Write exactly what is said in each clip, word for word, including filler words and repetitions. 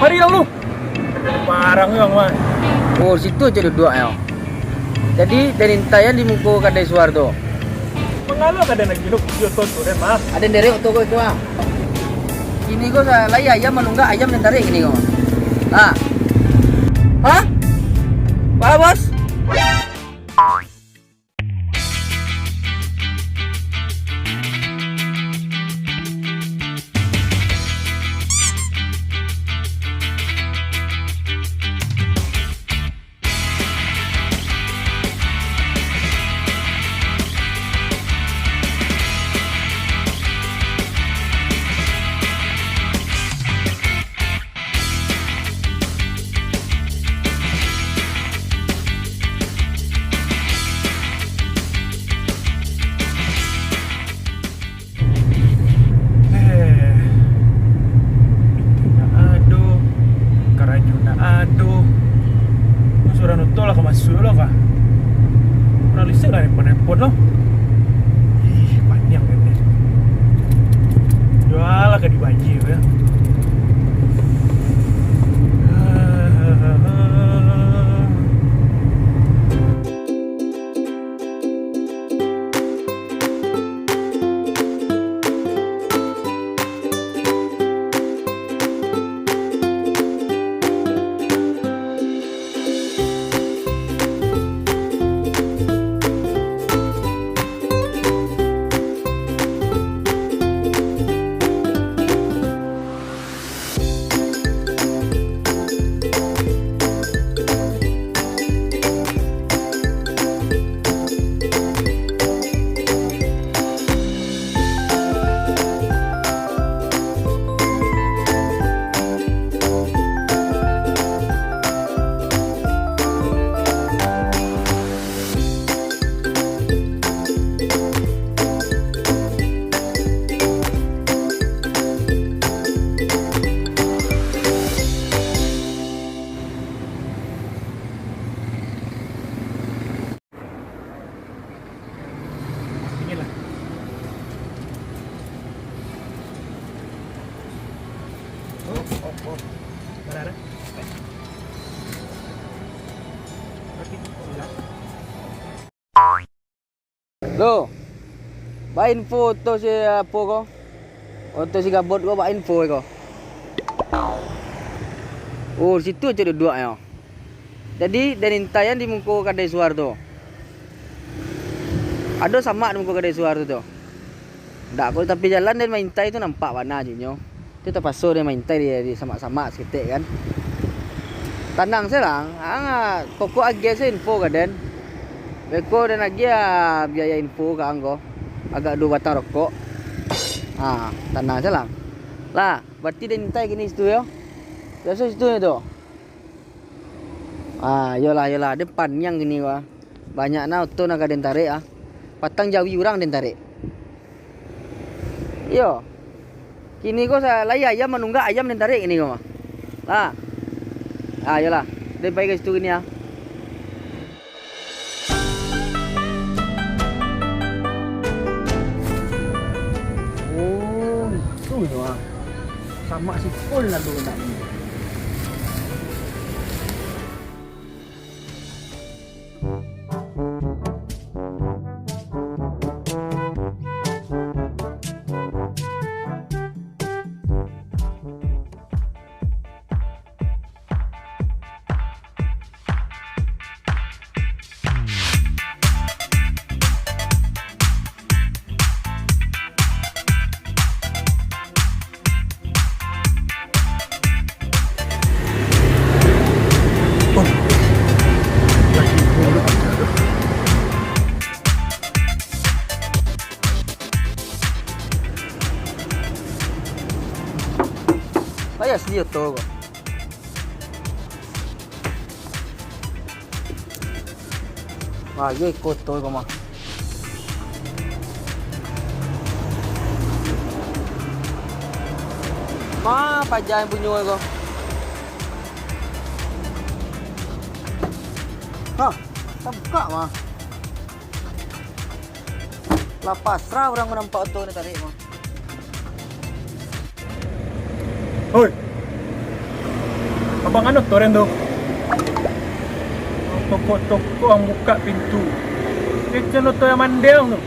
Cari dulu. Barang yang, Mas. Oh, situ aja duduk, yo. Jadi, dari intai di muko kadai Suharto. Mangalo kadai lagi lu, yo, tu, tu, den, Mas. Ada derek tu, ko, itu, ah. Ini ko sa-, lai ayam manunggak, ayam nan tarik ini ko. Ah. Hah? Apa, Bos? Eh, itu ndak ado, karajo ndak ado. Surang oto lah ka masuak lo ka. Urang listrik lah nelpon-nelpon lo. Ih, paniang kan. Jual lah ka dibayie, yo. Dingin lah. Oh, oh, oh. Mana ada? Oke, siap. Lo, ba info oto si apo ko? Oto si Gabot ko ba info ko. Oh, situ aja duduaknyo. Jadi, den intai an di muko kadai Suharto. Ado samak di muko kadai Suharto tu. Ndak ko, tapi jalan den maintai tu nampak bana jinyo. Tu tapaso den maintai di, di samak-samak saketek kan. Tanang se lah, ang, pokok agiah se info ka den. Beko den agiah biaya info ka ang ko. Agak duo batang rokok. Ha, tanang se lah. Lah, berarti den intai kini situ yo. Biaso situ nyo tu. Ah, iyolah, iyolah, den paniang kini ko ah. Banyak na oto nan ka den tarek ah. Patang jawi urang den tarek. Iyo. Kini ko sa-, lai ayam manunggak ayam den tarek kini ko mah. Lah. Ah, iyolah. Den pai ka situ kini ah. Oh, itu nyo ah. Samak si Pul lalu nak ni. Payah sendiri oto ko. Wah, iyo iko oto ko mah. Ma, paja nan punyo ko. Hah, tabukak mah. Lah pasrah urang ko nampak oto ko tarik mah. Hoi. Mangano toren tu? Tokok-tokok ang bukak pintu. Kecen oto yang mandeang tu.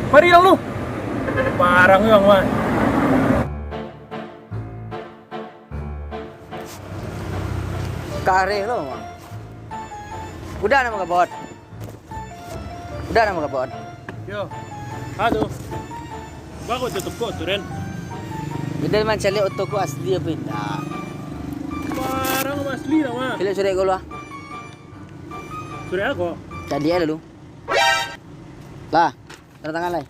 Mari lah lu. Barang yang mah. Kareh lo, Mang. Udah namo kabot. Udah namo kabot. Yo. Ha tu. Baru tu tokok tu, Ren. Udah mancaliak oto ko asli apa indak? Barang asli lah, Mang. Caliak surek ko lu ah. Surek ako? Caliak lalu. Lah, tanda tangan lai.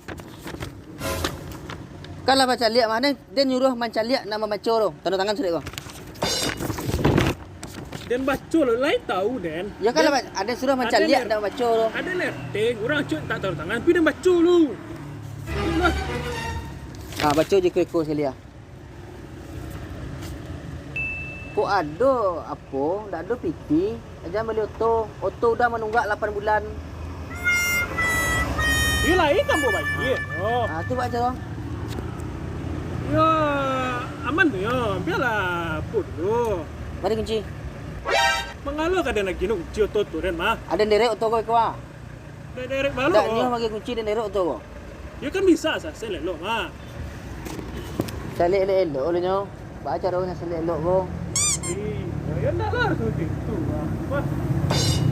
Kan lah bacaliak mah, den, den nyuruh mancaliak nak mambaco tu. Tanda tangan surek ko. Den baco lo, lai tahu den. Ya kan lah, ba-, aden suruh mancaliak nak mambaco tu. Aden lerteng, urang acok tak tanda tangan, tapi den baco lu. Ah, baco je ko-ko sakali ah. Kok ado apo, ndak ado piti, aja bali oto. Oto udah manunggak lapan bulan. Iyo lai, kambuak baiak. Oh. Ah, tu baco. Yo, aman tu yo. Bialah, pun dulu. Mari kunci. Mangalo ka den agiah kunci oto tu, Den, mah? Aden derek oto ko iko ah. Dek derek balo. Dak nyo magiah kunci den derek oto ko. Yo kan bisa, sa, sasek elok, mah. Caliak elok-elok lo nyo. Baa caro nyo sasek elok ko? Iyo, yo ndak lah harus macam itu, mah. Wah.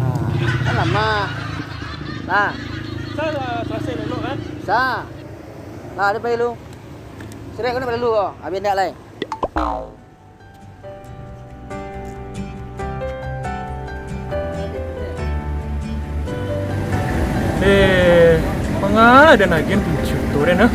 Ah, kan lama. Lah. Sa, sa, sasek elok kan? Sa. Lah, ado pai lu. Surek ko nak balalu ko. Abih ndak lai. Eh, manga den agiah kunci oto den, ah?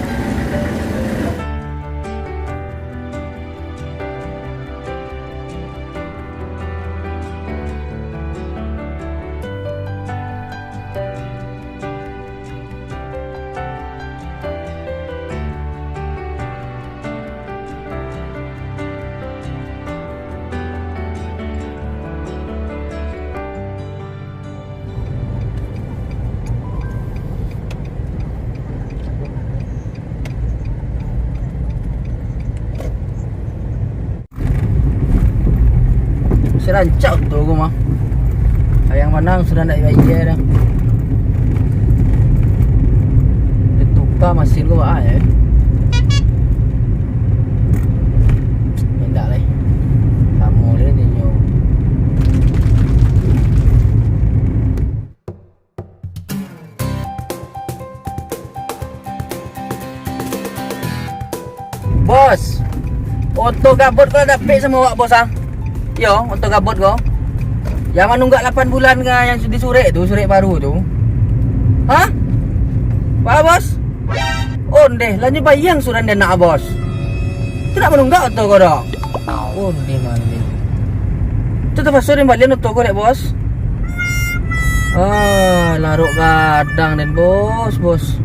Sarancak oto ko mah. Sayang manang sudah ndak bayia dah. Dituka masin ko baa eh. Indak lai. Samo lai ninyo. Bos, oto gabot ko lah dapek samo awak, Bos, ah. Iyo, oto gabot ko. Yang manunggak lapan bulan ka, yang disurek tu, surek baru tu. Hah? Baa, Bos? Ondeh, lah nyo bayia sudah den nak, Bos. Tu nak manunggak oto ko doh. Ondeh mandeh. Tu tapaso den balian oto ko dek, Bos. Ah, larok gadang den, Bos, Bos.